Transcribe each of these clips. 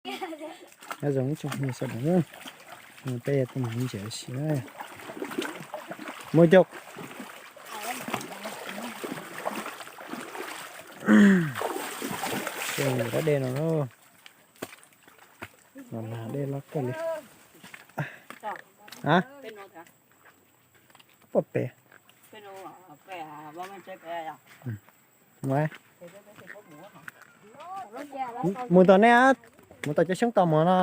Nyob zoo ib tsoom phooj ywg sawv daws, peb yuav tuaj mus ntsia si na. Muaj coj dab dej no, no mas dej loj kawg li. A, puas pem. Mus tom nej, mus tom cov xyoob tos mus no.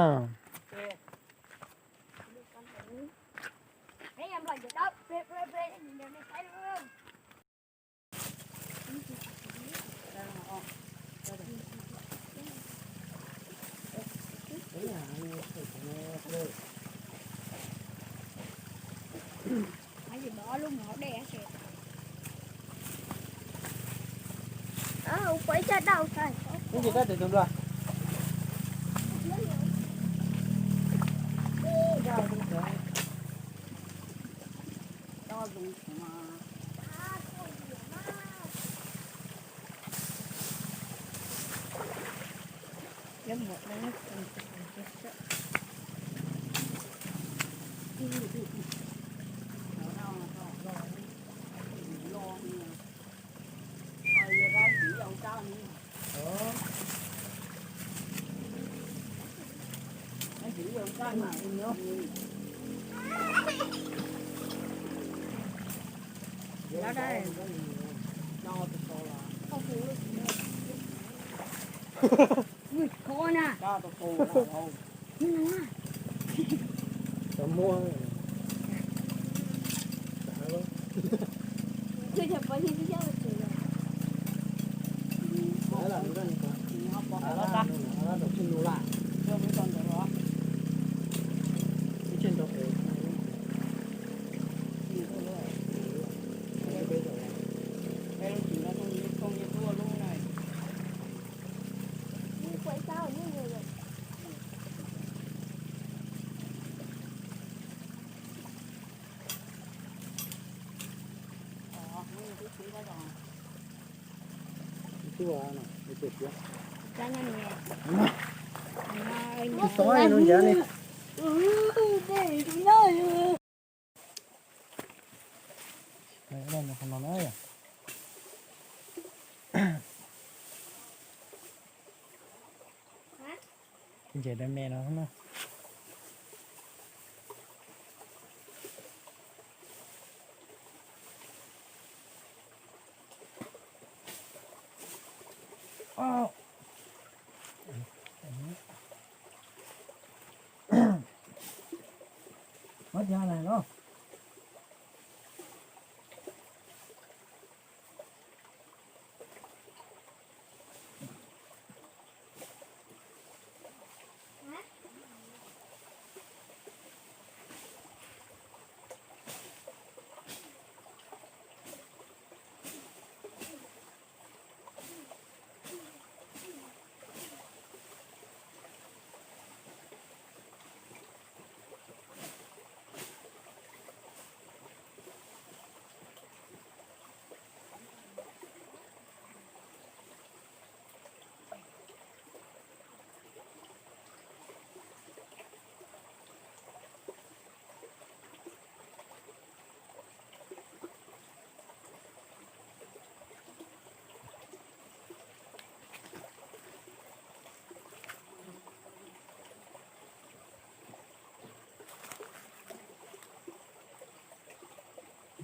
Ntses dab me no na.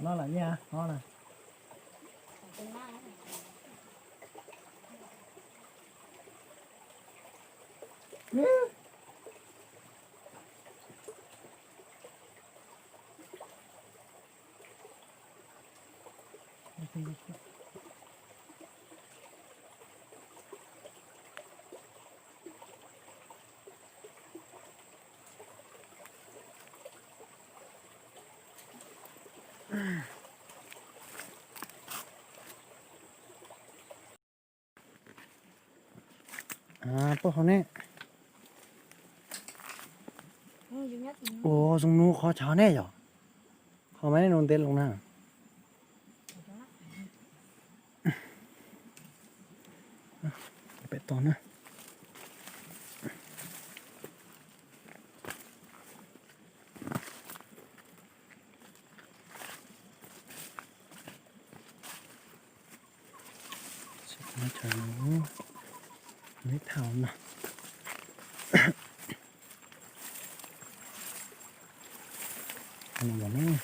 No lam nyiaj no na. Poj hauv ne. Ua zoo nub qhov chaw ne yom. Qhov mas nej nug ntev loo na. Pem tod na. Neb thaum no, no.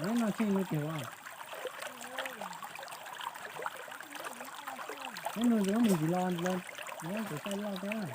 Neb no tsheej no tiag as. Neb no zoo me ntsis los los, neb kuv saib loj thiab.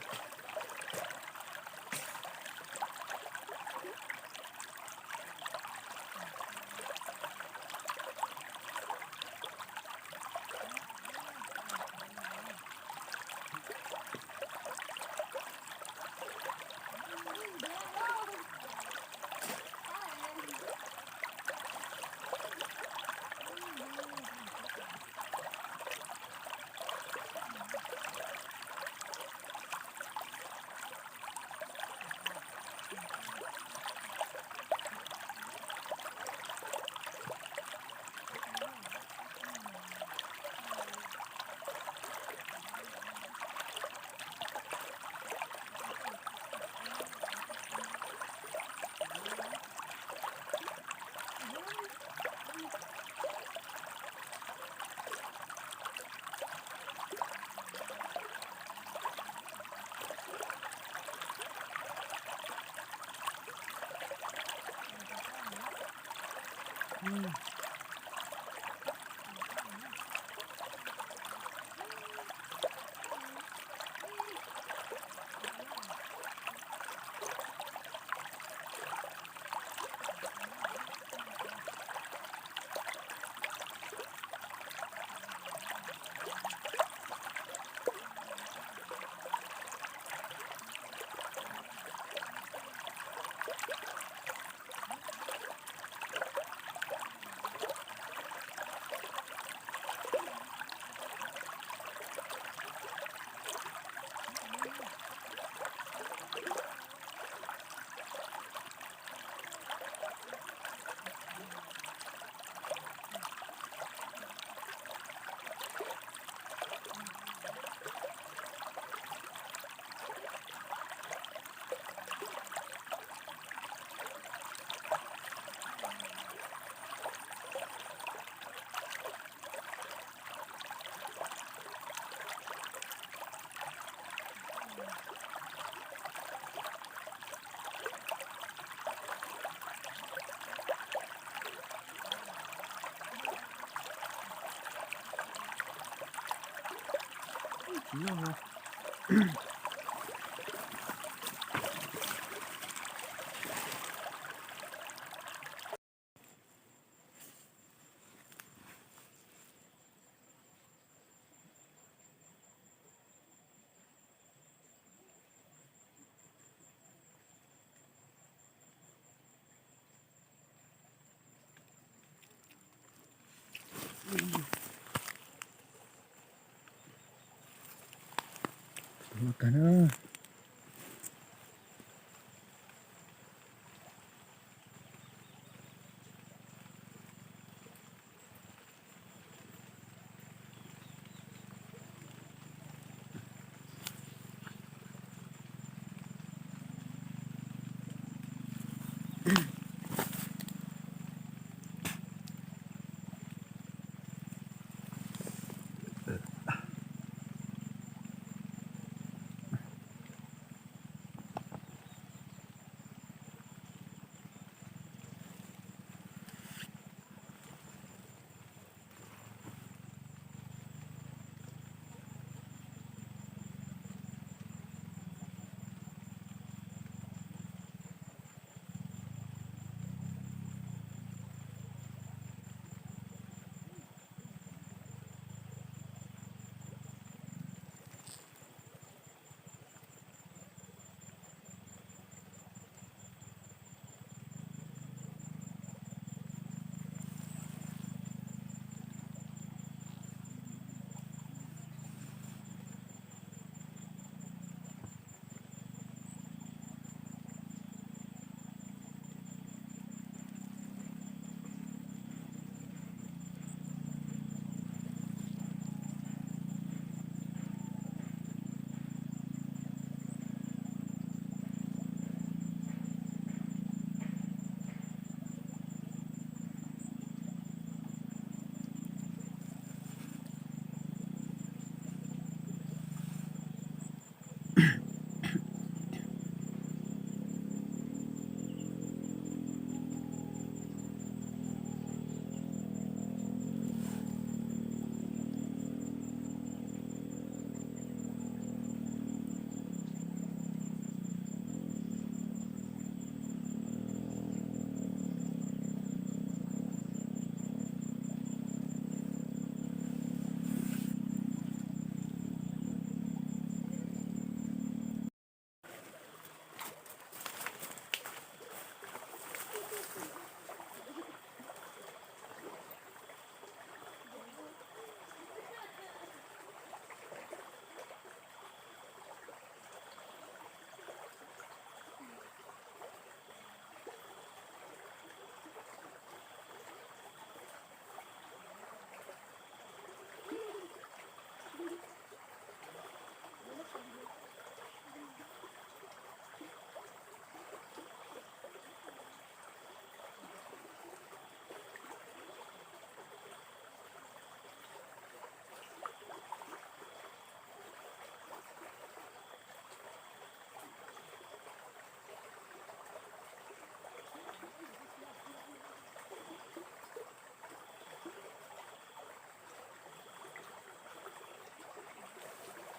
Kawg na.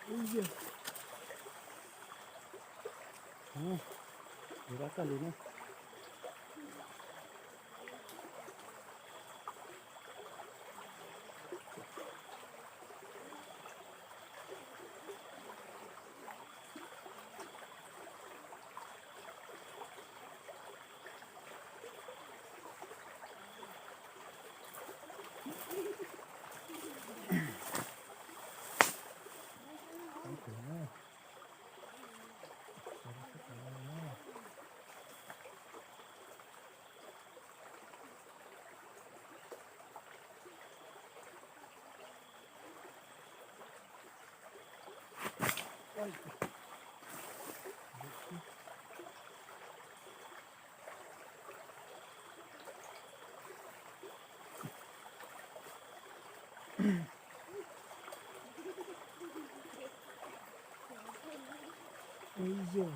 Ub yog, nrov kawg li na. Ub yog.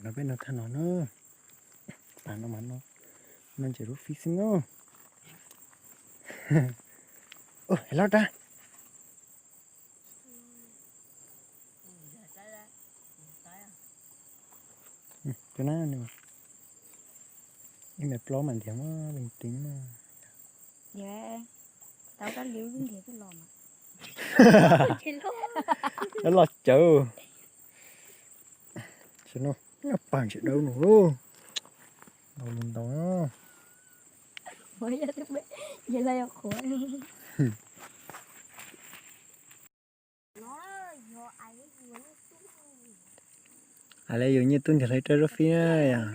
No peb no tag no na. Pas no mas no, no ntses lub fij xwb no. Ua, loj dab. Cov na, ib me plaub mas ntiav muab leej twg na. Tau kab liv lub ntiav twb los mas. Loj cawv. Pag ntsis dawb no lauj. Ntau li ntau. Yog los yog qhuav. As li yus nyiaj tub ntiag hlawv rab zaub fij na yom.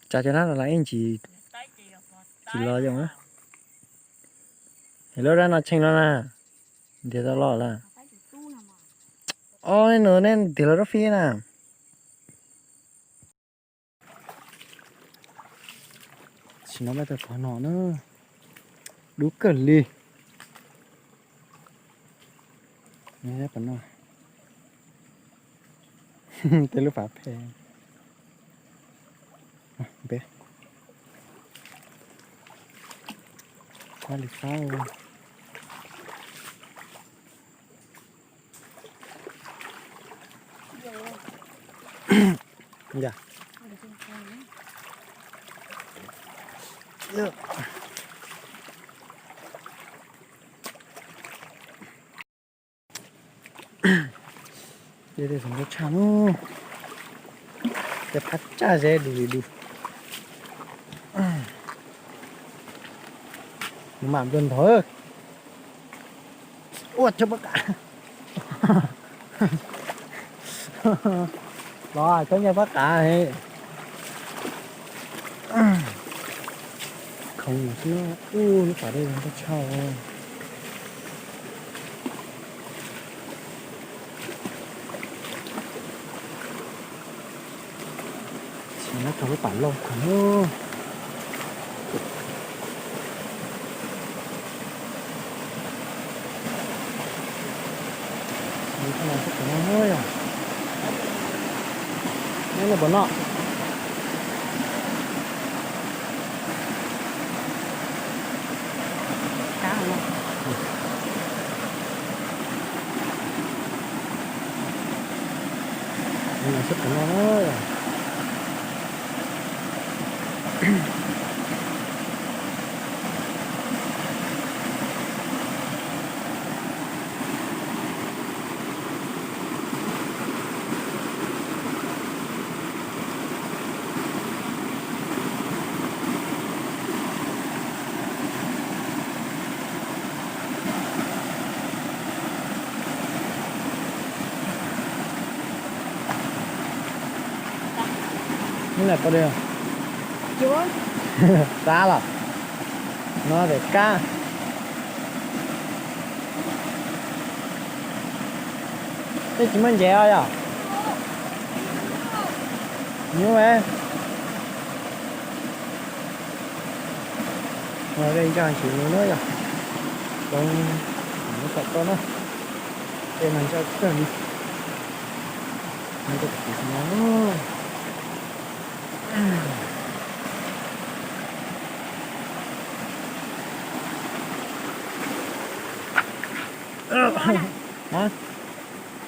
Tsa cov nab los ib ntsis, tsis los zoo na. Es lub rab no tshee no na, ntiav tau loj lawm. Ob, nej nus nej tig los rub fij na. Sim no peb tau qhov no na, dub kawg li. Pom no, tej lub pas phem. Peb, qab li qab. Ya. Tej teb xeem nkauj tshaj no, tej phab tsaj ze dus li dus. Nws mam nplua ntog. Ua, cov pob qa. Los cov nyiaj pob qa. Khoov xwb, ub, lub pas dej zoo nkauj tshaj. Sim no tau lub pas lauj kawg no. Nyob no pom no. Sab pom no. Neb lam tau li, sab los no pem kab. Tej tsis muaj ntses os yog? Nyuaj. Ua dej ncaj ntsis no na yog. Lub tom toj na. Dej no ncaj kawg li. Ncaj kawg li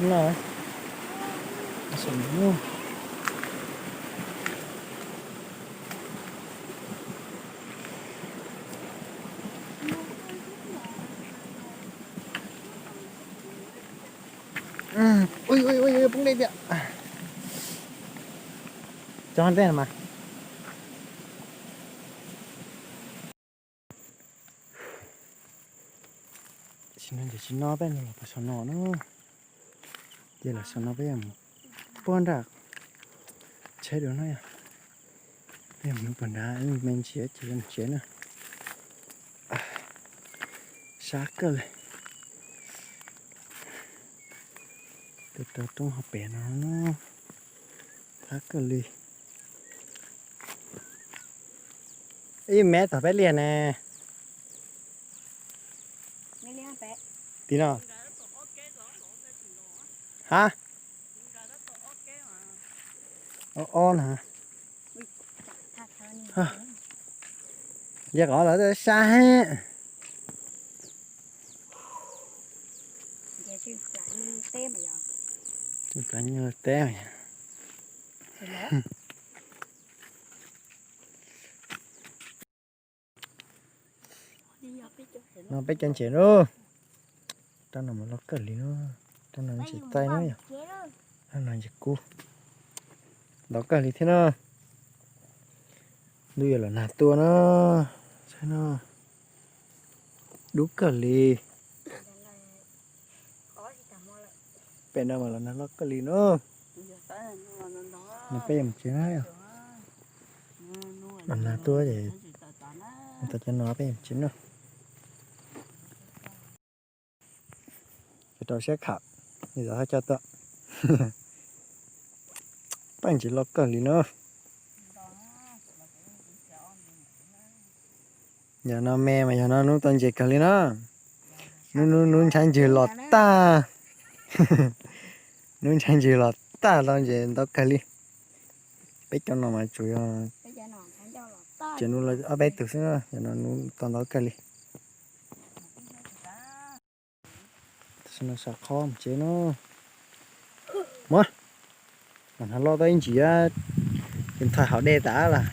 no. Ui, ui, ui, poob dej tiag. Cov ntej no mas. Tsis no ces tsis no, peb no los pas saum no na. Ces los saum no peb yuav mus puag nram tsheb dua no yog. Peb yuav mus puag nrad me ntsis ces yuav mus tsev na. Sab kawg li. Tus roob hauv pes no thab kawg li. Ib mev tom peb liag ne. Tim no. Ha? Ob na. Yog qhov lawv sab heev. Plav nyuag teb. No peb cov ntses na. Rab no mas loj kawg li no. Rab no ntses taij na yog. Rab no ntses kub. Ntau kawg li thiab na. Ntuj yuav los nag tuaj na. Saib no. Dub kawg li. Pem no mas los nag loj kawg li na. Nws peb yuav mus tsev na yog. Los nag tuaj ces tau cov no peb yuav mus tsev na. Ces rau siab kham, nws tau thaj coj tuaj. Paj ntses loj kawg li no. Yog no me mas yog no hnub tau ntses kawg li na. Hnub, hnub, hnub ntshaib ntswg los tag. Hnub ntshaib ntswg los tag tau ntses ntau kawg li. Peb cov no mas tsuas yog ces hnub ob peb tug xwb na, yog no hnub tau ntau kawg li. Tam sim no saum qhov mus tsev no. Muab, mam hnav loj tau ib ntsis, ces nthav hauv dej tas lawm.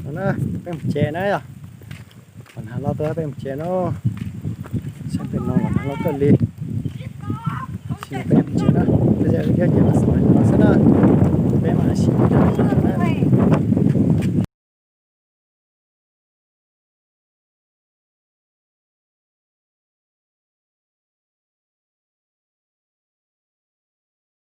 No na, peb mus tsev na yog. Mam hnav loj tau peb mus tsev no. Saib pem no mam hnav loj kawg li. Sim no peb mus tsev na, peb zaj video ces los xaus li no xwb na.